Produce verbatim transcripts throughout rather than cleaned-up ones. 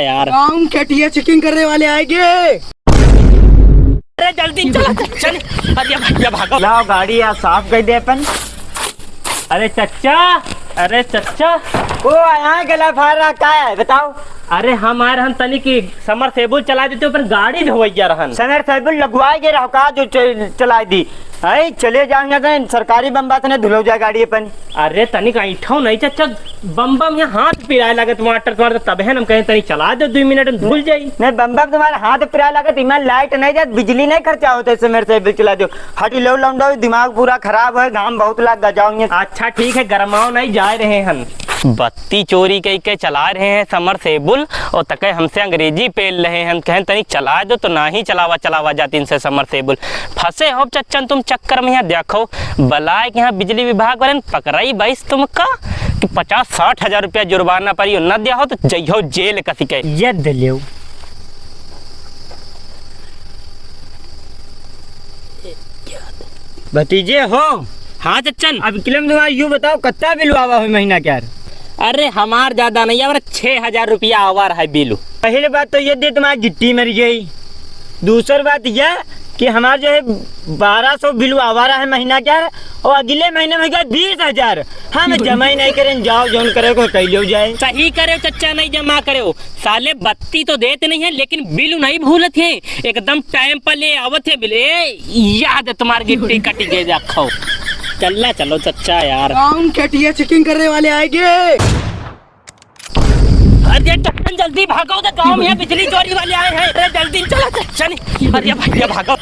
यार। हम कटिया checking करने वाले आएंगे। अरे जल्दी चला, चल, चल। अरे भैया भागो। लाओ गाड़ी यार साफ कर दे अपन। अरे चच्चा, अरे चच्चा। ओ, यहाँ गला फाड़ रहा, का है बताओ? अरे हम आए रहन तनी कि submersible चला देते, अपन गाड़ी धोवैया रहन। Submersible लगवाए के रहो का जो च-, चला दी? है, चले जाओ यहाँ से, सरकारी बम्बा से नहीं धुलो जाए गाड़ी अपन। अरे तनिक ऐठो नहीं चच्चा, बम्बा में हाथ पिराए लगे तुम्हार, तुम्हार, तबे हम कहें तनी चला दो, दो मिनट में धुल जाई। नहीं, बम्बा में तुम्हारे हाथ पिराए लगे, तुम्हारे लाइट नहीं जात, बिजली नहीं खर्चा होता है, submersible चला दो। हटी लो लौंडो, दिमाग पूरा खराब है, घाम बहुत लाग गजाओ ये। अच्छा ठीक है, गरमाओ नहीं, जा रहे हैं हम। बत्ती चोरी कई के चला रहे हैं submersible, और तके हमसे अंग्रेजी पेल रहे हैं। हम कहें तनी चला दो तो ना ही चलावा, चलावा जाती इनसे submersible। फंसे हो चच्चन तुम चक्कर में, यहाँ देखो बलाय के यहाँ बिजली विभाग वाले पकड़ाई बाईस तुमका कि पचास साठ हजार रुपया जुर्माना पड़ी, न दिया हो तो जइहो जेल कसी के। ये दे लियो। भतीजे हो। हाँ चच्चन। अब किलम तुम्हारा यूँ बताओ, कत्ता बिल आवा हो महीना के यार? अरे हमार ज्यादा नहीं आवा, छः हजार रुपया आवा रहा है बिल। पहले बात तो ये दे तुम्हारी गिट्टी मर गई, दूसर बात यह कि हमार जो है बारह सौ बिल आवा रहा है महीना के यार, और अगले महीने में गया बीस हजार। हम जमा ही नहीं करें, जाओ जौन करे को कह लो जाए। सही करे चच्चा, नहीं जमा करे। साले बत्ती तो देत नहीं है, लेकिन बिल नहीं भूलत है, एकदम टाइम पर ले आवत है बिल। ए, याद है तुम्हार गिट्टी कटी गई, देखो। चलना चलो चच्चा यार। हम कटिया checking करने वाले आएंगे। अरे चच्चन जल्दी भागो, तो गाँव में बिजली चोरी वाले आए हैं। अरे जल्दी चलो चच्चन। अरे भैया भागो।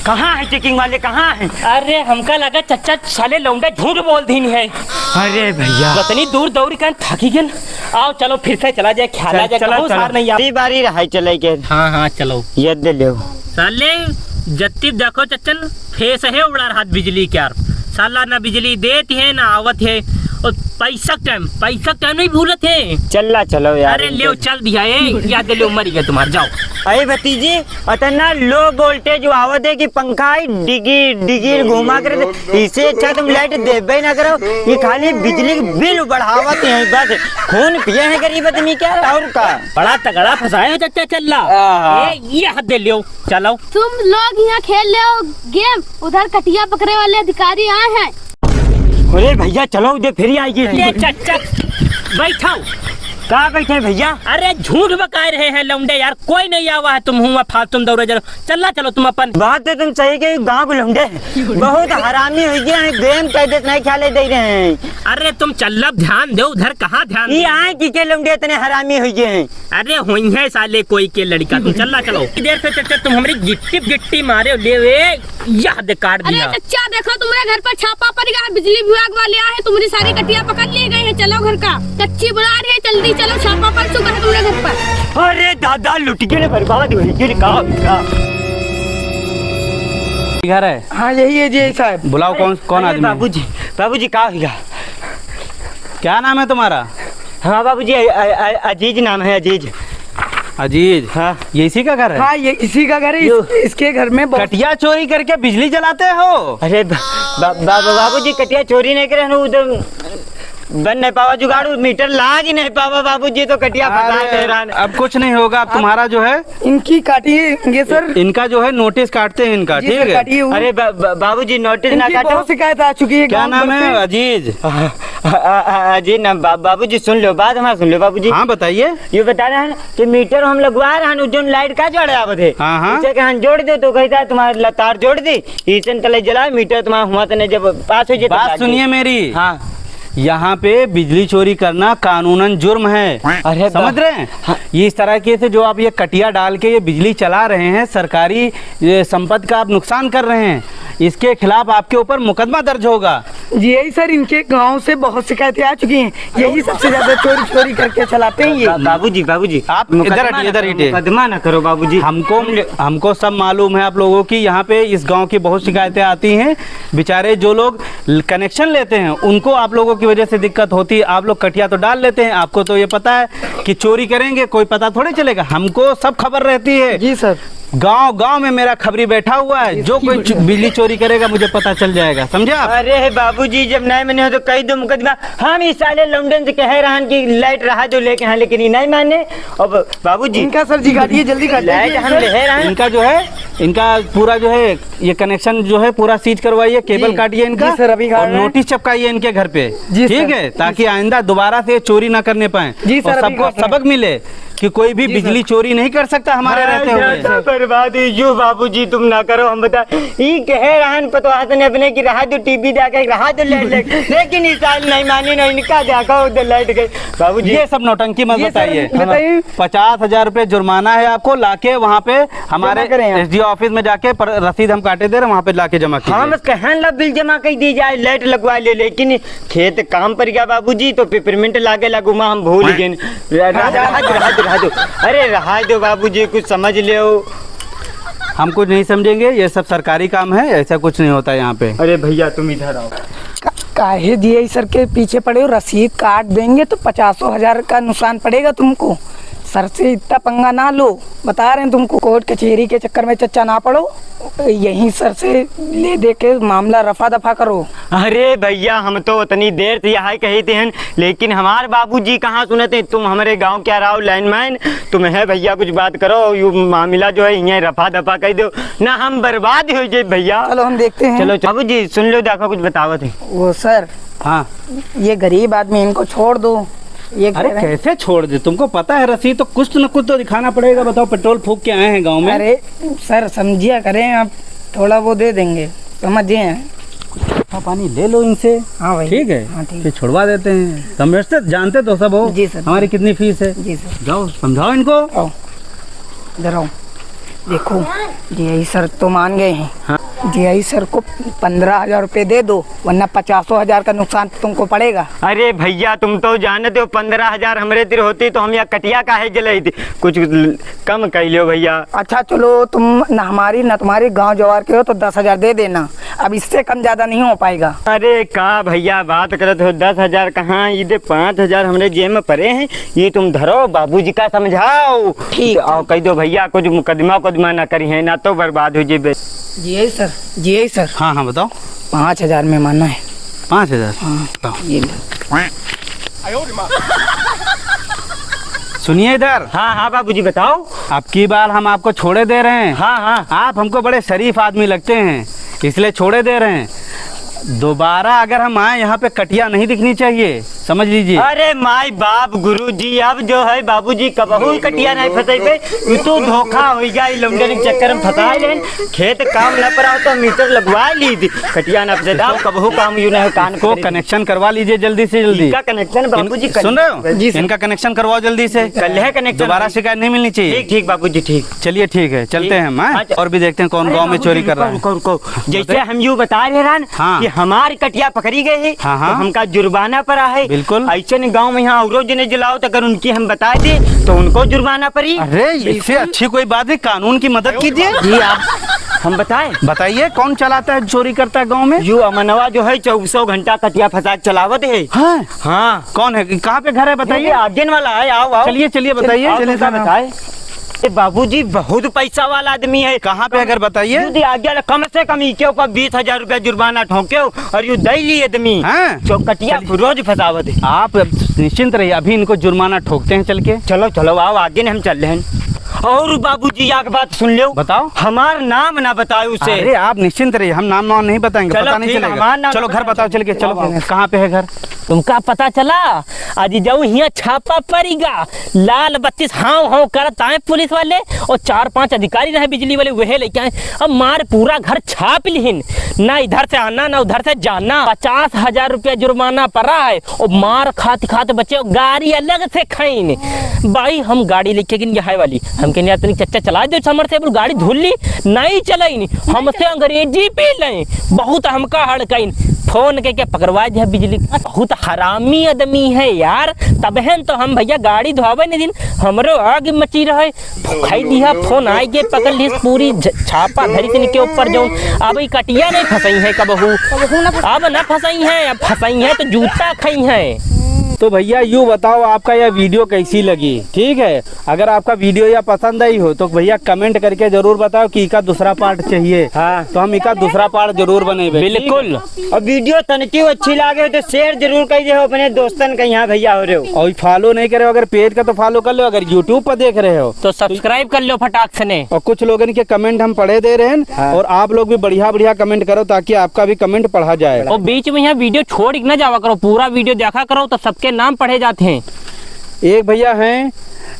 कहाँ है checking वाले, कहाँ है? अरे हमका लगा चच्चा साले लौंडे झूठ बोल दीन है। अरे भैया। इतनी दूर दौड़ के थकी गन। आओ चलो फिर से चला जाए, ख्याला चल, जाए, चलो, कहूँ चलो। सार नहीं आ। ई बारी रहाई चले के। हाँ, हाँ, चलो। ये दे लो। साले जत्ती देखो चच्चन, फेस है उड़ा रहा बिजली के यार। साला ना बिजली देत है ना आवत है। और पैसा टाइम, पैसा टाइम नहीं भूलत है। चलना चलो यार, अरे इनके ले चल दिया, ए, याद ले मर गया तुम्हार, जाओ। अरे भतीजी, अतना low voltage आवत है कि पंखा ही डिगी डिगी घुमा करे, तो इससे अच्छा तुम लाइट देबे ना करो। ये खाली बिजली के बिल बढ़ावत हैं बस। खून पिए हैं गरीब आदमी क्या, और का? बड़ा तगड़ा फंसाए हो चच्चा चल्ला। आहा। ए, ये हाथ दे लियो, चलो। तुम लोग यहाँ खेल ले हो गेम, उधर कटिया पकड़े वाले अधिकारी आए हैं। अरे भैया चलो, उधर फिर आइए। ए चच्चा, बैठो। का बैठे भैया? अरे झूठ बकाए रहे हैं लौंडे यार, कोई नहीं आवा है, तुम हुआ फालतू में दौड़े जरो। चलना चलो तुम अपन। बात तो तुम सही कही, गाँव के लौंडे बहुत हरामी हो गए हैं, गेम कह देते नहीं खेले दे रहे हैं। अरे तुम चल्लब ध्यान दो उधर, कहाँ ध्यान ये दे? आए कि के लौंडे इतने हरामी हो गए हैं? अरे हुई है साले कोई के लड़का, तुम चलना चलो। देर से चच्चा तुम हमारी गिट्टी गिट्टी मारे ले वे, यह दे काट अरे दिया। चच्चा देखो तुम्हारे घर पर छापा पड़ गया है, बिजली विभाग वाले आए हैं, तुम्हारी सारी कटिया पकड़ लिए गए हैं, चलो घर का। चच्ची बुला रही है, जल्दी चलो, छापा पड़ चुका है तुम्हारे घर पर। अरे दादा लुट गए, बर्बाद हो गए, का, का? घर है? हाँ यही है जी साहब। बुलाओ कौन, कौन अरे आदमी है? बाबूजी, बाबूजी का हुआ? क्या नाम है तुम्हारा? हाँ बाबूजी, अ-, अ-, अ-, अजीज नाम है, अजीज। अजीज? हाँ। ये इसी का घर है? हाँ, ये इसी का घर है। इस-, यो। इसके घर में बहुत कटिया चोरी करके बिजली जलाते हो? अरे बा-, बा-, बा-, बा-, बाबूजी, कटिया चोरी नहीं करे, उधर बन नहीं पावा जुगाड़, मीटर लाग ही नहीं पावा बाबूजी, तो कटिया फंसा अरे, ले रहा है। अब कुछ नहीं होगा, अब तुम्हारा जो है इनकी काटेंगे सर। इनका जो है नोटिस काटते हैं इनका, जी ठीक सर, है? काटिए। अरे बा-, बा-, बाबूजी नोटिस ना इनकी काटो। बहुत शिकायत आ चुकी है क्या गांव नाम भर है? से। अजीज। आ, आ, आ, अजीज ना बा-, बाबूजी सुन लो, बात हमारा सुन लो बाबूजी। हाँ बताइए। ये बता रहे हैं कि मीटर हम लगवा रहे हैं, जो लाइट का जोड़े आवत है। हाँ, हाँ। उसे कहा जोड़ दे तो कहता है तुम्हारा तार जोड़ दी, इसे तले जला मीटर तुम्हारा हुआ तने जब पास हो जाए तब बात लाग सुनिए जाए। मेरी। हाँ। यहाँ पे बिजली चोरी करना कानूनन जुर्म है। अरे बा- समझ रहे हैं? हाँ। ये इस तरह के से जो आप ये कटिया डाल के ये बिजली चला रहे हैं, सरकारी ये संपत्ति का आप नुकसान कर रहे हैं, इसके खिलाफ आपके ऊपर मुकदमा दर्ज होगा। जी यही सर, इनके गांव से बहुत शिकायतें आ चुकी हैं, यही सबसे ज्यादा चोरी चोरी करके चलाते हैं ये। बा-, बाबूजी, बाबूजी, आप इधर मुकदमा हटिए, ना इधर करो, हटिए। मुकदमा ना करो बाबूजी। हमको, हमको सब मालूम है आप लोगों की, यहाँ पे इस गांव की बहुत शिकायतें आती हैं। बेचारे जो लोग ल-, कनेक्शन लेते हैं, उनको आप लोगों की वजह से दिक्कत होती है। आप लोग कटिया तो डाल लेते हैं, आपको तो ये पता है कि चोरी करेंगे, कोई पता थोड़े चलेगा, हमको सब खबर रहती है। जी सर। गांव गांव में मेरा खबरी बैठा हुआ है, जो कोई चो-, बिजली चोरी करेगा, मुझे पता चल जाएगा, समझे आप? अरे बाबूजी, जब नहीं मने हो तो कही दो मुकदमा। हम इस साले लौंडन से कहे रहन कि लाइट रहा दो लेके, हाँ, लेकिन ये नहीं माने। अब बाबूजी, इनका सर जी काटिए, जल्दी काटिए। लाइट हम ले रहन। इनका जो है, इनका पूरा जो है, ये कनेक्शन जो है पूरा सीज करवाइए, केबल जी, काटिए इनका जी सर, अभी काट और रहे हैं। नोटिस चपकाइए इनके घर पे, जी ठीक सर। है, ताकि आइंदा दोबारा से चोरी ना करने पाए जी सर, और अभी सबको काट रहे हैं। सबक मिले कि कोई भी जी सर। बिजली चोरी नहीं कर सकता हमारे मैं रहते हुए। ज्यादा बर्बाद हुई जो बाबूजी तुम ना करो, हम बता, ई कहे रहन पतोह ने अपने कि रहा दो टीवी देखा, रहा दो लाइट लग, लेकिन इस साल नहीं मानी ना, इनका देखा उधर लाइट गई। बाबूजी, ये सब नौटंकी मत ये सब बताइए। बताइए। पचास हजार रुपये जुर्माना है आपको, लाके वहाँ पे हमारे जमा करें आप। एसडीओ ऑफिस में जाके पर-, रसीद हम काटे दे रहे हैं, वहाँ पे लाके जमा कीजिए। हाँ, बस कहन ला बिल जमा कर दी जाए, लाइट लगवा ले, लेकिन खेत काम पर गया बाबूजी, तो पिपरमिंट लागे लगू माँ, हम भूल हाँ। गए। रहा दो, रहा दो, रहा दो, रहा दो। अरे रहा दो बाबूजी, कुछ समझ लेओ। हम कुछ नहीं समझेंगे, ये सब सरकारी काम है, ऐसा कुछ नहीं होता है यहाँ पे। अरे भैया तुम इधर आओ। का-, काहे जीआई सर के पीछे पड़े हो? रसीद काट देंगे तो पचासों हजार का नुकसान पड़ेगा तुमको। सर से इतना पंगा ना लो, बता रहे हैं तुमको, कोर्ट कचहरी के चक्कर में चच्चा ना पड़ो, यहीं सर से ले दे के मामला रफा दफा करो। अरे भैया, हम तो उतनी देर से यही कही थे हन, लेकिन हमार बाबूजी कहाँ सुनत हैं? तुम हमरे गाँव के रहो लाइनमैन, तुम है भैया, कुछ बात करो, यू मामला जो है यहीं रफा दफा कर दो, ना हम बर्बाद हो जाए भैया। चलो हम देखते हैं। चलो बाबूजी सुन लो, देखो कुछ बतावत है। वो सर, हाँ। ये गरीब आदमी, इनको छोड़ दो। ये अरे कह रहे हैं कैसे छोड़ दे? तुमको पता है रसीद तो कुछ न कुछ तो दिखाना पड़ेगा। बताओ, पेट्रोल फूंक के आए हैं गांव में। अरे सर, समझिया करें, आप थोड़ा वो दे देंगे, समझिए। मीठा पानी ले लो इनसे। हाँ भाई। ठीक है? हाँ, ठीक। फिर छुड़वा देते हैं। समझते जानते तो सब हो। जी सर। हमारी कितनी फीस है? जी सर। जाओ समझाओ इनको। आओ। इधर आओ। देखो, जीआई सर तो मान गए हैं। हाँ। जीआई सर को पन्द्रह हजार रुपये दे दो, वरना पचासों हजार का नुकसान तो तुमको पड़ेगा। अरे भैया, तुम तो जानते हो, पन्द्रह हजार हमरे तिर होती तो हम यहाँ कटिया काहे जलाई थी? कुछ कम कर लियो भैया। अच्छा चलो, तुम न हमारी न तुम्हारी, गांव जवार के हो तो दस हजार दे देना, अब इससे कम ज्यादा नहीं हो पाएगा। अरे का भैया बात करत हो, दस हजार कहाँ, ये दे पाँच हजार हमरे जेब में पड़े हैं, ये तुम धरो, बाबूजी का समझाओ। ठीक। और कह दो भैया कुछ मुकदमा उकदमा ना करी है, ना तो बर्बाद हो जेबे। जी सर, जी सर। हाँ, हाँ, बताओ। पाँच हजार में माना है। पाँच हजार? हाँ, बताओ। ये लो। सुनिए इधर। हाँ, हाँ बाबूजी, बताओ। अब की बार हम आपको छोड़े दे रहे हैं। हाँ, हाँ। आप हमको बड़े शरीफ आदमी लगते हैं, इसलिए छोड़े दे रहे हैं। दोबारा अगर हम आए, यहाँ पे कटिया नहीं दिखनी चाहिए, समझ लीजिए। अरे माई बाप गुरुजी, अब जो है बाबूजी कबहू कटिया नहीं फंसेबे। ये तो धोखा हो गया, ये लौंडे के चक्कर में फंसा लेन। खेत काम न पड़ा तो मीटर लगवा ली थी, कटिया न फंसे। दाव कबहू काम यू नहीं कान को पकड़े। कनेक्शन करवा लीजिए जल्दी से जल्दी। इनका कनेक्शन बाबूजी इन-, कर सुन रहे हो? जी सर। इनका कनेक्शन करवाओ जल्दी से। कर ले कनेक्शन। दोबारा शिकायत नहीं मिलनी चाहिए। ठीक, ठीक बाबूजी, ठीक। चलिए ठीक है, चलते हैं हम, हाँ? अच्छा। और भी देखते हैं कौन अरे गाँव में बाबूजी, चोरी कर रहा है। रुको, रुको, रुको। जैसे बताओ। हम यू बता रहे हैं ना हाँ। कि हमार कटिया पकड़ी गई है, हाँ, हाँ। तो हमका जुर्माना पड़ा है। बिल्कुल। ऐसे न गाँव में यहाँ औरो जने जलाओ तो अगर उनकी हम बता दे तो उनको जुर्माना पड़ी। अरे, इससे बिल्कुल। अच्छी कोई बात नहीं, कानून की मदद कीजिए। जी, आप हम बताएं? बताइए, कौन चलाता है, चोरी करता है गाँव में? यू अमनवा जो है चौबीसों घंटा कटिया फसाद चलावत है। हाँ। हाँ। कौन है? कहाँ पे घर है, बताइए। ये आगे वाला है, आओ, आओ। चलिए, चलिए, बताइए। आओ, चलिए, तुमका सर, हाँ। बताए। ए बाबूजी, बहुत पैसा वाला आदमी है। कहाँ पे है घर बताइए? यदि आगे वाला कम से कम इके ऊपर बीस हजार रुपया जुर्माना ठोंके हो और यू दे ली आदमी। हाँ। चौकटिया चलिए। रोज फसावत है। आप निश्चिंत रहिए, अभी इनको जुर्माना ठोकते हैं चल के। चलो, चलो, आओ, आगे न हम चल रहे हैं। और बाबूजी, एक बात सुन लो। बताओ। हमार नाम ना बताओ उसे। अरे, आप निश्चिंत रहिए, हम नाम वाम नहीं बताएंगे, चलो, पता नहीं ठीक, चलेगा। हमार नाम चलो, घर बताओ चल के, चलो। आओ, आओ। कहाँ पे है घर? तुमका पता चला? आज जाऊ हियाँ छापा पड़ीगा, लाल बत्तीस हाव हाव करत आए पुलिस वाले और चार पांच अधिकारी रहे बिजली वाले, वहे लेके आए। अब मार पूरा घर छाप लिहिन, ना इधर से आना ना उधर से जाना। पचास हजार रुपया जुर्माना पड़ा है और मार खात खात बचे और गाड़ी अलग से खाइन। भाई हम गाड़ी लेके गिन हाई वाली, हम कहने यार तनी चच्चा चला दो submersible, गाड़ी धुल ली, नहीं चलाइन, हमसे अंग्रेजी पी लें, बहुत हमका हड़काइन। फोन के के पकड़वा दिया बिजली। बहुत हरामी आदमी है यार, तबहन तो हम भैया गाड़ी धोवे नहीं दिन, हमरो आग मची रहे। खाई दिया फोन, आइ के पकड़ लीस पूरी झ-, छापा धरी से इनके ऊपर जौन। अब ई कटिया नहीं फंसई है कबहू, अब ना फंसई है, अब फंसई है तो जूता खाई है। तो भैया, यूँ बताओ, आपका यह video कैसी लगी? ठीक है, अगर आपका video यह पसंद आई हो, तो भैया, comment करके जरूर बताओ कि इका दूसरा part चाहिए। हाँ। तो हम इका दूसरा part जरूर बनेबे, ठीक है? बिल्कुल। और video तनिकियो अच्छी लागे हो, तो share जरूर कर दे हो अपने दोस्तन के यहाँ, भैया हो रहे हो। और follow नहीं करे हो अगर page का, तो follow कर लो। अगर YouTube पर देख रहे हो, तो subscribe कर लो फटाक से ने। और कुछ लोगन के comment हम पढ़े दे रहे हैं, हाँ। और आप लोग भी बढ़िया बढ़िया comment करो, ताकि आपका भी comment पढ़ा जाए। और बीच में यहाँ video छोड़ के ना जावा करो, पूरा video देखा करो, तो सबके नाम पढ़े जाते हैं। एक भैया हैं,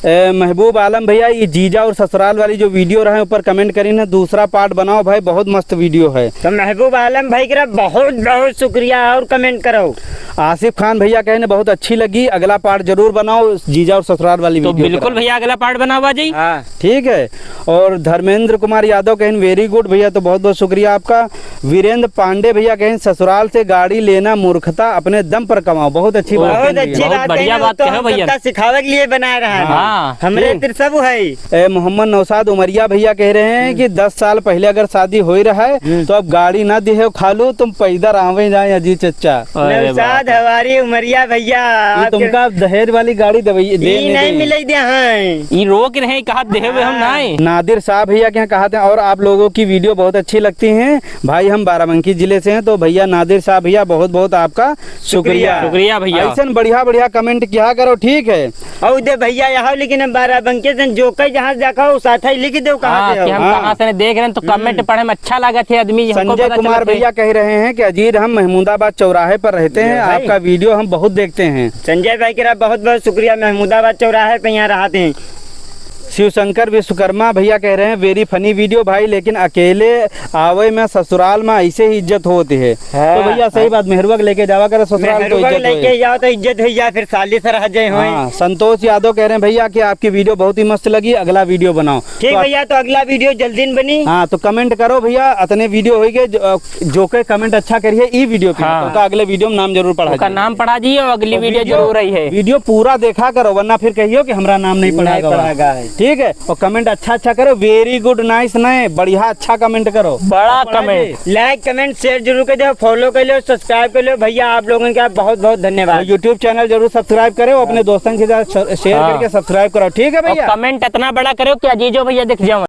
ए, महबूब आलम भैया, ये जीजा और ससुराल वाली जो video रहे, ऊपर comment करीन है, दूसरा part बनाओ भाई, बहुत मस्त video है। तो महबूब आलम भाई का बहुत बहुत शुक्रिया, और comment करो। आसिफ खान भैया कहेन, बहुत अच्छी लगी, अगला part जरूर बनाओ, जीजा और ससुराल वाली तो video बिल्कुल पर। भैया, अगला part बनावा जी। हाँ। ठीक है। और धर्मेंद्र कुमार यादव कहेन, very good भैया, तो बहुत बहुत शुक्रिया आपका। वीरेंद्र पांडे भैया कहेन, ससुराल से गाड़ी लेना मूर्खता, अपने दम पर कमाओ। बहुत अच्छी बात बहुत कही अच्छी भैया। बहुत बात बढ़िया है, बात तो कहे हम भैया। सबका सिखावे के लिए बनाए रहा है। हाँ। हमरे ठीक। फिर सब है। ए, मोहम्मद नौशाद उमरिया भैया कह रहे हैं हम्म। कि दस साल पहले अगर शादी होई रहा है, हम्म। तो अब गाड़ी ना दिहे खालू, तुम पैदल आवे जाए अजी चच्चा। अरे नौशाद बाप रे। हवारी उमरिया भैया, ये आपके तुमका दहेज वाली गाड़ी देवे, दे ई नहीं नहीं दे। मिले दे हैं। ई रोक रहे, कहा देवे हम हाँ। नाई। नादिर साहब भैया के यहाँ कहा थे, और आप लोगों की video बहुत अच्छी लगती हैं। भाई, हम बाराबंकी जिले से हैं, तो भैया नादिर साहब भैया, बहुत बहुत आपका शुक्रिया। शुक्रिया भैया। ऐसन बढ़िया बढ़िया comment किया करो, ठीक है? और दे भैया, यहाँ लेकिन हम बाराबंकी से जो कहीं जहाँ से देखा हो, साथ ही लिख दो, कहाँ हाँ, से हो? कि हम हाँ। कहाँ से नहीं देख रहे हैं, तो comment हम्म। पढ़े में अच्छा लागत है आदमी, हमको संजय पता कुमार चलत है। भैया कह रहे हैं कि अजीज, हम महमूदाबाद चौराहे पर रहते हैं, भाई। आपका video हम बहुत देखते हैं। संजय भाई के बहुत बहुत शुक्रिया, महमूदाबाद चौराहे पे यहाँ रहते हैं। शिवशंकर विश्वकर्मा भैया कह रहे हैं, very funny video भाई, लेकिन अकेले आवे में ससुराल में ऐसे ही इज्जत होती है। हाँ, तो भैया, सही हाँ। बात, मेहरुआ के लेके जावा करे ससुराल तो मेहरुआ इज्जत लेके होए। जाओ तो इज्जत हो जाए, फिर साली से रह जाए होए। हाँ, संतोष यादव कह रहे हैं, भैया कि आपकी video बहुत ही मस्त लगी, अगला video बनाओ। ठीक तो आप भैया, तो अगला video जल्दी न बनी। हाँ, तो comment करो भैया, अतने video होई गए, जो, अ, जो के comment अच्छा करिए ई video पे, हाँ। तो का अगले video में नाम जरूर पढ़ा ओका जाए। नाम पढ़ा दिए और अगली और video video, जरूर आई है। Video पूरा देखा करो, वरना फिर कहियो कि हमरा नाम नहीं पढ़ा नहीं गवा। पढ़ा गवा है। ठीक है, और comment अच्छा अच्छा करो, very good, nice नहीं, बढ़िया अच्छा comment करो। बड़ा और पढ़ा comment। जाए। Like, comment, share जरूर कर दो, follow कर लो, subscribe कर लो। भैया, आप लोगन का बहुत बहुत धन्यवाद। और YouTube channel जरूर subscribe करो, अपने दोस्तन के साथ श-, share हाँ। करके subscribe करो, ठीक है और भैया? Comment इतना बड़ा करो कि अजीजो भैया दिख जाओ।